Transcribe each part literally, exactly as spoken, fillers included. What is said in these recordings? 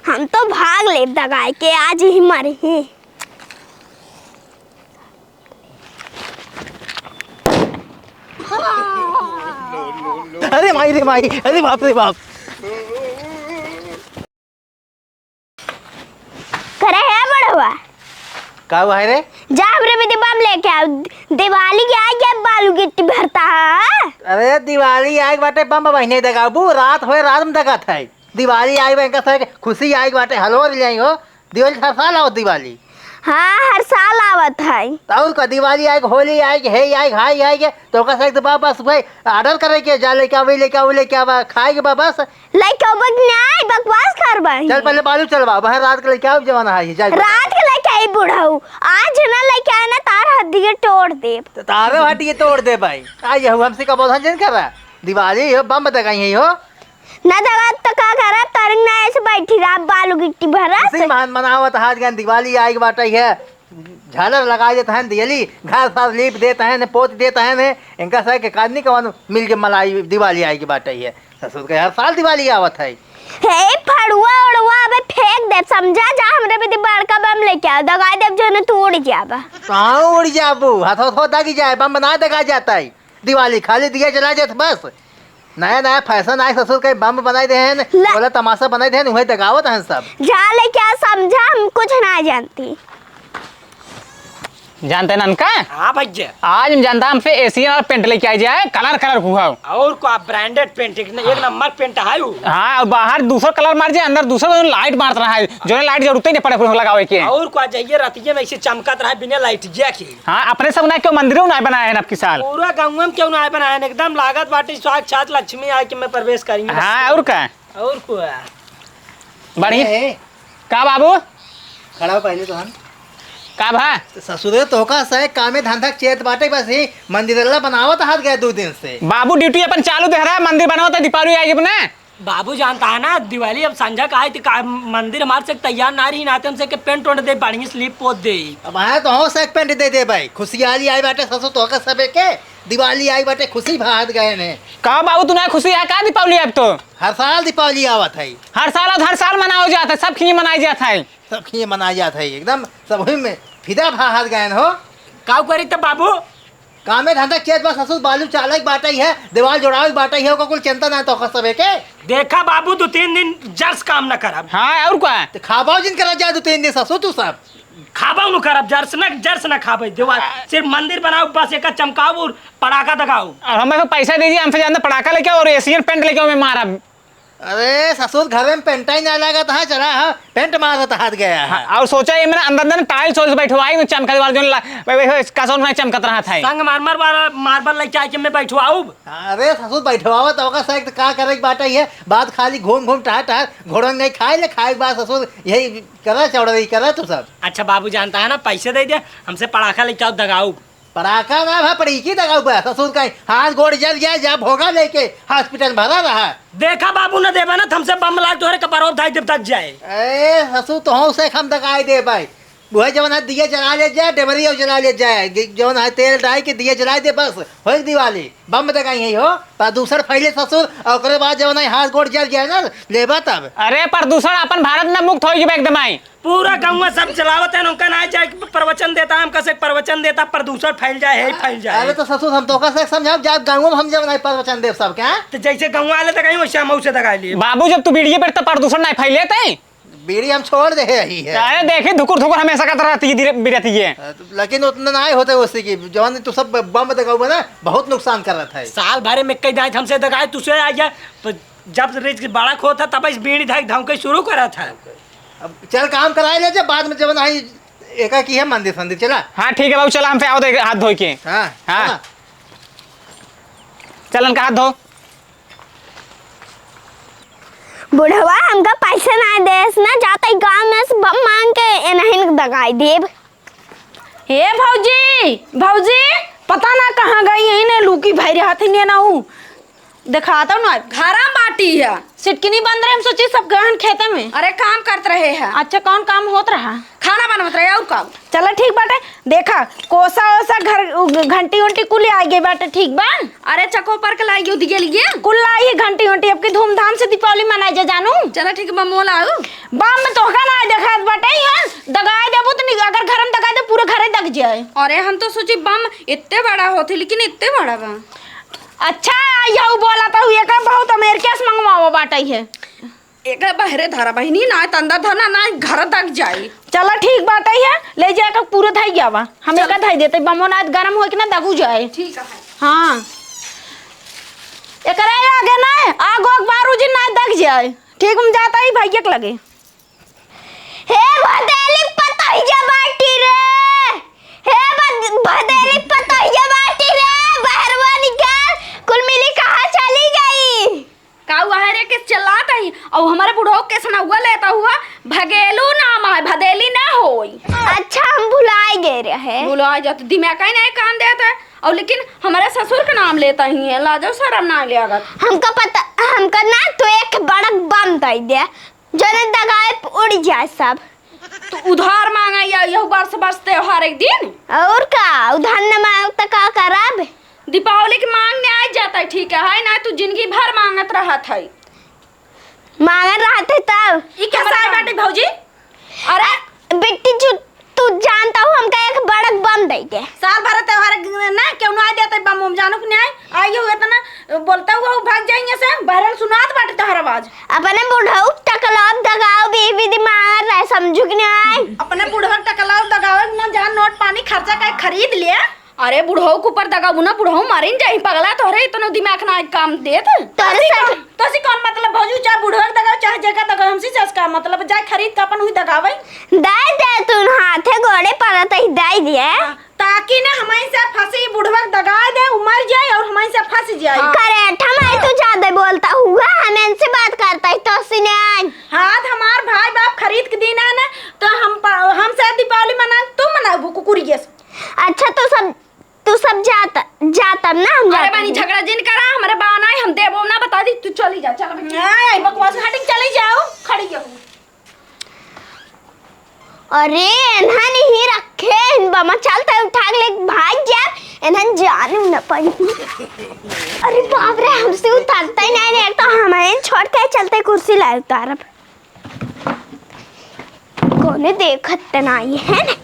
हम तो भाग लेब दगाई के, आज ही मरी ही। अरे माई रे माई, अरे बाप रे बाप। करे है बड़वा। का हुआ है रे? जा हमरे बदे बम लेके आओ। दिवाली के आइ गया, बालू गिट्टी भरता है। अरे दिवाली आइ के बाटे, बम बहिने दगाबू, रात होए, रात में दगात है। दिवाली आइ बा, इनका सके खुशी आइ के बाटे, हलवा ले जाई हो। दिवाली हर साल आवत दिवाली। हाँ, हर साल आवत है। त और का, दिवाली आइ के, होली आइ के, हे आइ के, हाई आइ के, तो ओकर से एक तो बा-, बस भाई order करे के, जा लेके आवे, लेके आवे, लेके आवा, खाए के बा बस। लेके आवे के नाई, बकवास करबा ही। चल पहले बालू चलवा, बाहर रात के लेके आओ, जवान है, जा। रात के लेके आई बुढ़ऊ, आज ना लेके आए ना, तार हड्डी के तोड़ देब। त तारो हड्डी के तोड़ दे भाई। आ ये हमसे का बोधन जन कर रहा। दिवाली हो, बम दगाई है हो। ना दगा तो का करा, तरंग ना ऐसे बैठी रहा, बालू गिट्टी भरा। इसी महान मनावत हाथ गन दिवाली आइ के बाटे है। झालर लगाइ देत हैं, दियली, घर सार लीप देत हैं, पोत देत हैं, इनका सर के कादनी कवन मिल के मलाई दिवाली आइ के बाटे है। ससुर के हर साल दिवाली आवत है। हे फड़ुआ उड़ुआ अबे फेंक देब, समझा? जा हमरे बदे बड़का बम लेके आओ, दगाई देब जो न तू उड़ जाबा। कहाँ उड़ जाबू? हाथों हाथों दागी जाए, बम ना दगा जाता है। दिवाली खाली दिया जला जात बस। नया नया fashion आए ससुर के, बम बनाई देहेन, ला- बोला तमाशा बनाई देहेन, उहे दगावत हैं सब। जा लेके आ समझा, हम कुछ ना जानती। जानते हैं ननका? हाँ भैया। आज हम जानता हमसे Asian और pant लेके आई जाए, colour colour हुआ। और का branded pant, एक न-, एक number pant है उ। हाँ, और बाहर दूसर colour मार जाए, अंदर दूसर light मारत रहा है, जो light जरूरत ही नहीं पड़े पूरे लगावे के। और का जाइए रतिये में ऐसे चमकत रहा बिना light के। हाँ, अपने सब ना क्यों मंदिरों ना बनाए हैं अब की साल। पूरा गाँव में क्यों ना बनाए हैं, एकदम लागत बाटे साक्षात लक्ष्मी आए के में प्रवेश करेंगे। हाँ, और का? और का? बढ़िया। ए, ए। का बाबू? खड़ा हो पहले तो हम। का भा? तो ससुरे तोहका से कामे धंधा के चेत बाटे, बस ही मंदिरला बनावत हाथ गए दो दिन से। बाबू duty अपन चालू दे रहा है, मंदिर बनावत है, दीपावली आएगी अपने। बाबू जानता है ना, दिवाली अब संझा का आई, तो का मंदिर हमारे से तैयार ना रही, नाते हमसे के pant वेंट दे, बढ़िया से लीप पोत दे। अब आए तो हो से एक pant दे दे भाई, खुशियाली आई बाटे ससुर तोहका सबे के, दिवाली आई बाटे, खुशी भात गए ने। का बाबू, तू ना खुशी है का दीपावली अब तो? हर साल दीपावली आवत है। हर साल और हर साल मनाओ जात है, सब खिए मनाई जात है। सब खिए मनाई जात है, एकदम सब वही में फिदा भाहत गए हो। का करी तब बाबू? कामे धंधा खेत बा ससुर, बालू चालक बाटे है, दीवाल जोड़ावे बाटे है, ओकर कुल चिंता ना तो ओकर सबे के। देखा बाबू, दो तीन दिन जर्स काम न करब। हाँ, और का? तो खाबाओ जिन करा जा दो तीन दिन ससुर तू सब। खाबाओ नु करब, जर्स न, जर्स न खाबे, दीवाल सिर्फ मंदिर बनाओ, बस एक चमकाओ और पटाखा दगाओ। और हमें तो पैसा दे दिया, हमसे ज्यादा पटाखा लेके आओ और Asian pant लेके आओ, मैं मारब। अरे ससुर, घरे में pant ही ना लागत है, चला है, pant मारत हाथ गया है। हाँ, और सोचा ये मेरा अंदर अंदर tiles वाइल्स बैठवाई, वो चमकत वाला जो ला-, वे-, वे-, वे-, कसौन में चमकत रहा था। संगमरमर वाला marble लेके आके मैं बैठवाऊब। अरे ससुर, बैठवावा तो ओकर से का करे के बाटे है, बात खाली घूम घूम टहर टहर घोड़न गई खाए ले, खाए के बाद ससुर यही करा, चौड़ाई करा तू सब। अच्छा बाबू जानता है ना, पैसे दे दे, हमसे पटाखा लेके आओ, दगाऊब। पड़ाका ना भा, पड़ीकी दगाऊ बा। ससुर का हाथ गोड़ जल जाए, जा भोगा लेके hospital भरा रहा। देखा बाबू, न देबा ना, त हमसे बम लाग तोहरे कपारो धाई देब तक जाए। ए, ससुर, तोहू से हम दगाई दे भाई। उहे जवन है दिया जला ले जाए, डेबरी और जला ले जाए। गि-, जवन है तेल डाल के दिया जला दे, बस, होई दिवाली। बम दगाई है हो, प्रदूषण फैले ससुर, और ओकरे बाद जवन है हाथ गोड़ जल जाए ना, लेबा तब। अरे, प्रदूषण अपन भारत में मुक्त होई बा एकदम आई। पूरा गौवा सब चलावत है, उनका ना जाए के प्रवचन देता है, हमका से प्रवचन देता, प्रदूषण फैल जाए, है फैल जाए। अरे तो ससुर, हम तोका से समझाओ, जा गौवा में हम जब नहीं प्रवचन देव सब क्या? तो जैसे गौवा वाले दगाई, वैसे हम उसे दगा लिए। बाबू, जब तू बीड़िए पर तो प्रदूषण नहीं फैले थे। बीड़ी हम छोड़ दे यही है। अरे देखी, धुकुर धुकुर हमेशा करत रहती है, धीरे बिरती है। अ, तो लेकिन उतना नहीं होता है उससे कि जवान तू सब बम दगाऊ ना, बहुत नुकसान कर रहा था। साल भरे में कई दांत हमसे दगाए, तुझसे आ गया, तो जब रिच बड़ा खो था, तब इस बीड़ी धाई धमके शुरू करा था। अब चल काम कराए ले जा, बाद में जवन आई एका की है मंदिर संदिर चला। हाँ ठीक है बाबू, चला हमसे आओ दे हाथ धोई के। हाँ, हाँ। हाँ। चल इनका हाथ धो। बुढ़वा हमका पैसा ना देस ना, जाता ही गांव में से बम मांग के एनहिन दगाई देब। ए भौजी, भौजी, पता ना कहाँ गई है, इन्हें लूकी भाई रहत ही ना ऊ। देखात हौ ना। घरा बाटी है। सिटकिनी बंद रहे, हम सोची सब गहन खेते में। अरे काम करत रहे हैं। अच्छा, कौन काम होत रहा? खाना बनवत रहे, और का? चला ठीक बाटे। देखा, कोसा ओसा घर, उ, घंटी उंटी कुल आइ गए बाटे, ठीक बा? अरे चको पर के लाई, उधिये लिए। कुल लाई है घंटी उंटी, अब की धूमधाम से दीपावली मनाई जा जानू। चला ठीक बा, मोल आऊ। बम तोहका ना देखात बाटे, यहाँ दगाए देबू तो नहीं, अगर घर में दगाए दे, पूरा घरे दग जाए। अरे हम तो सोची बम इतने बड़ा होते, लेकिन इतने बड़ा बा। अच्छा, यहू बोला था, ये का बहुत अमेरिका से मंगवावा बाटे है। एक बहरे धरा बहिनी, ना त अंदर धरना, ना घर तक जाई। चला ठीक बाटे है, ले जाके पूरा धई जावा। हम चल। एका धई देते, बमो ना गरम होई कि ना दगू जाए। ठीक है। हाँ। एकरे आगे ना आग ओग बारूजी ना दग जाए। ठीक, हम जाता ही भैया के लगे। हे भदेली पतोहिया बाटी रे, हे भद-, भदेली पतोहिया बाटी रे, बहरवा निकाल, कुल मिली कहाँ चली गई? का हुआ है रे, किस चिल्लात है? और हमारे बुढ़ऊ के सनौआ लेता हुआ, भगेलू नाम है, भदेली ना होई। अच्छा, हम भुलाए गए रहे। भुलाए जात, दिमाग ही नहीं काम देता है। और लेकिन हमारे ससुर का नाम लेता ही है, लाजो शरम ना लागत। हमका पता, हमका ना तो एक बड़क बम दे दे, जने दगाए उड़ जाए सब। तू उधार मांगा या यहू बरस बरस त्योहार एक दिन? और का, उधार न मांग त का करब? दीपावली के मांगने आ जाता है, ठीक है, है ना? तू जिंदगी भर मांगत रहत है। मांगत रहत है तब? ई क्या साल बाटे भौजी? अरे बिट्टी चु-, तू जानता हूँ हमका एक बड़क बम दे दे। साल भर त्योहार ना क्यों ना आ जाता है बम, हम जानू कि नहीं आए? आई हो इतना बोलता हुआ वो भाग जाएंगे से, बहरन सुनात बाटे तोहर आवाज। अपने बुढ़ऊ टकलाब दगाओ, बीबी दिमाग रहे, समझू कि नहीं? अपने बुढ़ऊ टकलाब दगाओ, ना जान नोट पानी खर्चा का खरीद लिया। अरे बुढ़ऊ के ऊपर दगाबू ना, बुढ़ऊ मारिन जाई पगला, तोहरे इतना दिमाग ना काम देत। तोहरे तोसी से कौन, तोसी कौन मतलब भौजी, चाहे बुढ़ऊ के दगाओ, चाहे जेका दगाओ, हमसे से का मतलब, जाए खरीद के अपन हुई दगावे। दे दे तू हाथे गोड़े पड़त ही दे दे। हाँ। ताकि ना हमइन से फंसी, बुढ़वा के दगाए दे, उ मर जाए और हमइन से फंस जाए। हाँ। करेठा माई तू ज्यादा बोलता हुआ, हम इनसे बात करता है तो सिने। हाँ, तो हमार भाई बाप खरीद के दीना ना, तो हम प-, हम से दीपावली मना, तू मनाबू कुकुरिया से। अच्छा, तू सब, तू सब जाता, जाता ना, हम अरे जाता बहनी, नहीं। झगड़ा जिन करा, हमारे बाना है, हम देबो ना, बता दी, तू चली जा, चल बेटी। नहीं, बकवास हटिंग चली जाओ, खड़ी जाओ। अरे, एन्हन ही रखे, इन बमा चलत है, उठा के लेके भाग जाए, एन्हन जानू न पाई। अरे बाप रे, हमसे उतरता ही नहीं, नहीं, एक तो हमें छोड़ के चलते कुर्सी लाए उतारब। कोने देखत त नहीं है न?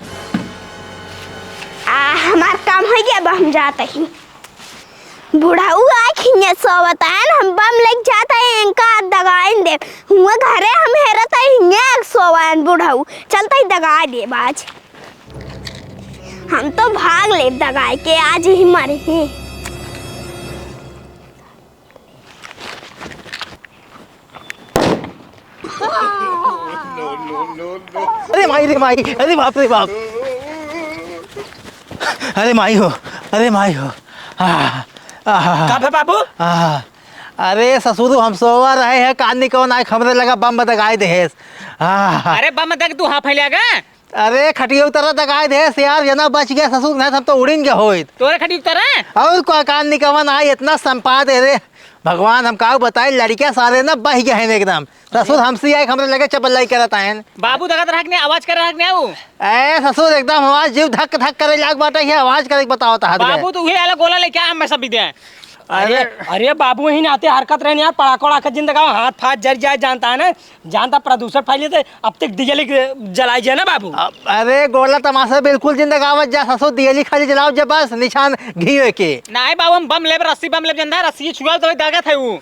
आ, हमार काम हो गया, अब हम जाते ही। बुढ़ऊ आँख हियाँ सोवत आयन, हम बम लेके जात है, इनका दगाइन देब। हुआँ घरे हम हेरत है, हियाँ एक सोवन बुढ़ऊ। चलत ही दगाइ देब आज। हम तो भाग लेब दगाइ के, आज ही मरे हैं। अरे माई रे माई, अरे बाप रे बाप। अरे माई हो, अरे माई हो। आह, आह, का भा बाबू? आह, अरे ससुर, हम सोवा रहे हैं, कान निकवन आए, हमरे लगा बम दगाए देहेस। आह। अरे बम दग तू हाँ फैलिया गा? अरे खटिया उतरा दगाए देहेस यार, जना बच गया ससुर, नहीं हम तो उड़िन गए होइत। तोरे खटिया उतरा? और का कान निकवन आए, इतना संपाद है रे। भगवान, हम काऊ बताई, लड़किया सारे ना बह गए हैं एकदम। ससुर हमसे आए, हमरे लगे चपलाई करत आयन। बाबू दगत रहक ने आवाज कर रहक ने आऊ। ए ससुर, एकदम हमार जीव धक धक करे लाग बाटे, ये आवाज करे बताओ ता हद में। बाबू तो उहे आला गोला लेके आ, हम सब भी दे। अरे, अरे। अरे बाबू, यही नाते हरकत रहने यार, पड़ाका उड़ाका जिन दगावा, हाथ फाथ जर जाए, जानता है ना, जानता प्रदूषण फैले थे, अब तक दियली जलाई जाए ना बाबू। अब, अरे गोला तमाशा बिल्कुल जिन दगावत जा ससुर, दियली खाली जलाओ जा बस, निशान घी के। नहीं बाबू, हम बम लेब, रस्सी बम लेब, जानता है, रस्सी छुआ तो दगत है वो।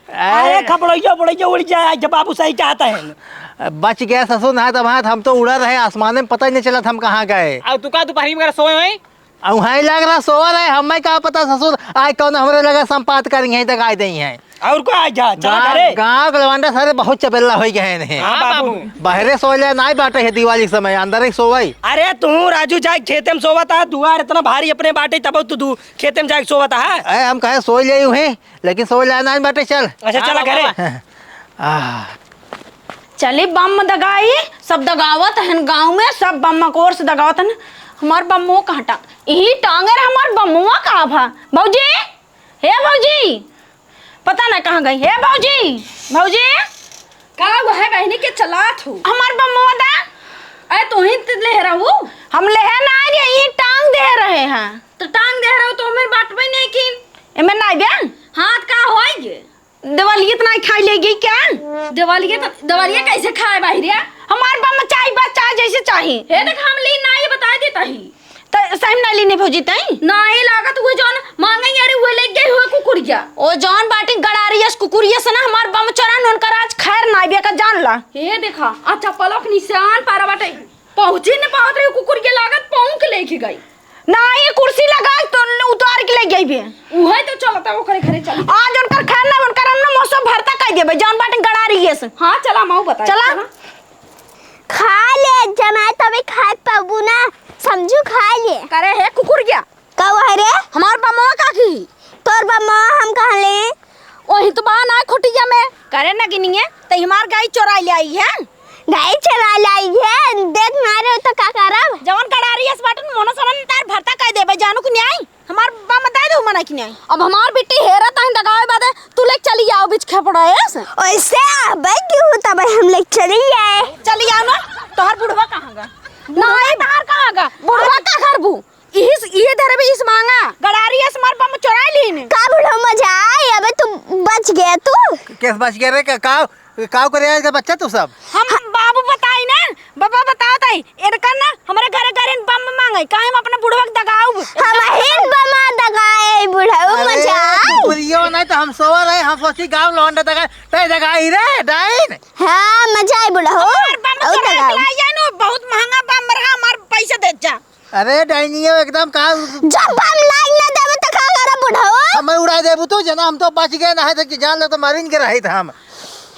अरे अरे। खपड़ैया बड़ैया उड़ जाए, आज बाबू सही कहता है। बच गया ससुर, ना तो बात हम तो उड़ा रहे आसमान में, पता ही नहीं चला था हम कहाँ गए। अब तू का दोपहरी में सोए होए? अब वहीं लग रहा सोवा रहे, हमें का पता ससुर, आज कौन हमरे लगे संपात करेंगे, तक आए दें हैं। और को आ जा, चला गाँव, घरे। गाँव के लवंडा सारे बहुत चबेला हो गए हैं। हाँ हाँ बाबू। बाबू। बाहरे सोए ले नहीं बाटे है दिवाली के समय, अंदर ही सोवई। अरे तू राजू जाए खेते में सोवा था, दुआर इतना भारी अपने बाटे तब तू दू-, खेते में जाए सोवा था, हाँ? ए, हम कहे सोए ले हुए। लेकिन सोए लायक नाहीं बाटे, चल। अच्छा, चला घरे। आह। चली बम दगाई, सब दगावत हन गाँव में, सब बम मकोर से दगावत हन। हमार बम्मो कहाँ टा-, इही टांगे रे हमार बम्मुआ कहाँ भा? भौजी, हे भौजी, पता ना कहाँ गई। हे भौजी, भौजी। का हुआ है बहिनी, के चलात हो? हमार बमवा दा। अरे तोही त लेहे रहू। हम लेहे ना रहे, यही टांग दे रहे हैं। तो टांग दे रहू तो हमें बाटबे नहीं की। एमे ना दे। हाँ, त का होई गे? देवलिया त नाहीं खाई लेगी क्या? देवलिया त, देवलिया कैसे खाए बाहिरिया? हमार बम चाही बस, चाहे जैसे चाही। हे देख, हम ली ना, ये बताइ देता ही। त सही में नाहीं लीने भौजी तई? नाहीं लागत, वो जौन मांगे यारे, वो ले गई हुए कुकुरिया। ओ जौन बाटी गड़ारी यस कुकुरिया से ना हमार बम चोरा, उनकर आज खैर नाहीं बेका जान ला। हे देखा, अच्छा पलक निशान पारा बाटे। पहुँची न पावत रही कुकुरिया, लागत पहुँच के लेके गई। नाहीं, कुर्सी लगा तो उतार के ले गई बे। उहे तो चलता, ओकरे घरे चली। आज उनकर खाना, उनकर हम ना मौसम भरता कह देबे, जौन बाटे गड़ारी ये से। हाँ, चला, माऊ बता, चला। चला। खा ले, जनाए तबे खाए पाबू ना, समझू, खा ले। करे हे कुकुर गया। का हुआ है रे? हमार बमवा का की? तोर बमवा हम कहाँ ले? ओही तो बा ना खोटिया में। करे ना गिनिए, त हमार गाय चोराई ले आई है। गाय चोराई ले आई है, देख मारे तो का करब? जवन गड़ारी अस बाटन मोनो समन तार भरता कह देबे, जानू कि न्याय? हमार बम दे दो मना कि न्याय? अब हमार बिट्टी हेरा ताही दगावे बादे, तू ले चली आओ बीच खेपड़ा एस। ओइसे आबे क्यों तब हम ले चली आए। चली आओ ना, तोहर बुढ़वा कहाँ गा? नहीं, तोहर कहाँ गा? बुढ़वा का करबू? इहिस, इहे धरे भी इस मांगा। गड़ारी अस मार बम चोराई लीन। का बुढ़ऊ मजा आई, अबे तू बच गया तू। कैसे बच गया रे? का, का, का करे आए बच्चा तू सब? हम बाबू बताई ना, बाबा बताओ ताई, एरका ना हमरे घरे घरे बम मांगे, काहे हम अपना बुढ़वा के दगाऊ? हम हिन बमा दगाए बुढ़ऊ अरे, मजा आई। कुकुरियो नहीं तो हम सोवा रहे, हम सोची गाँव लौंडा दगाए, तै दगाई रे, डाइन। हाँ, मजा आई बुढ़ऊ। हमार बम और चोरा के दगाऊ। लाई जाए नु, बहुत महंगा बम रहा, हमार पैसा दे जा। अरे डाइनिया एकदम का जब बम लाइन ना देवे तो का करे बुढ़ऊ? हमें उड़ा देबू तू जना, हम तो बच गए ना है तो कि जान ले तो मारिन के रहित हम।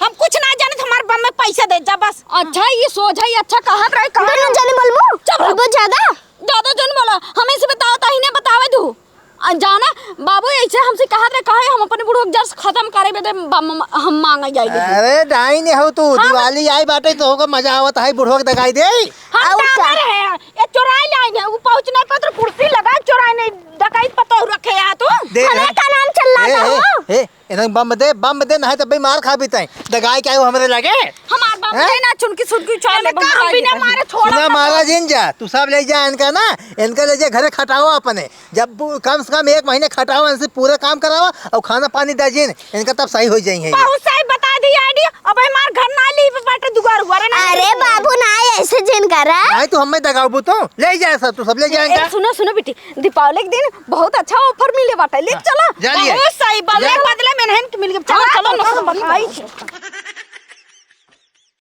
हम कुछ ना जानत, हमार बम में पैसा दे जा बस। अच्छा, ये सोझा ही अच्छा कहत रहे, कहत दोनों रहे। जने बोलबू? चुप रहो। बोल ज्यादा। ज्यादा जन बोला, हमें से बताओ, ताही ने बतावे दू। आ, जाना, बाबू ऐसे हमसे कहत रहे, कहे हम अपने बुढ़ऊ के जड़ से खत्म करे बदे बम हम मांगे जाए। अरे डाइन हो तू, हाँ। दिवाली आई बाटे तो होगा मजा आवत है बुढ़ऊ के दगाई दे। हम और का? कामर है, ये चोराई लाइन है, वो पहुँच नहीं पात, कुर्सी लगा चोराई नहीं, डकैत पतोह रखे है तू। दे, हमें ए, का नाम चल रहा ए, था ए, हो? ए, इन्हें बम दे, बम दे, नहीं तो भाई मार खा भी तय। दगाई क्या वो हमरे लगे? हमार बम हैं? दे ना, चुनकी सुनकी चल ले, एमे बम का हम दगाई बिना दे। मारे छोड़ा सुना, ना मारा बम। जिन जा, तू सब ले जा इनका ना, इनका ले जा घरे खटाओ अपने। जब वो कम से कम एक महीने खटाओ, इनसे पूरा काम कराओ और खाना पानी दे जिन, इनका तब सही हो जाएंगे ये। बहुत सही बता दी आइडिया। अब हमार घर ना ली बाटे दुआर हुआ रे ना। अरे बाबू ना, ऐसे जिन करा। नहीं तो हमें दगाबू तो ले जाए सब, तू सब ले जाए ए, इनका। सुनो, सुनो बेटी, दीपावली के दिन बहुत अच्छा ऑफर मिले बाटे, ले हाँ, चला। जा लिए। बहुत सही, बदले जा। बदले में नहीं मिल गए। चला, हाँ, चलो, चलो, ना, चलो, बताई।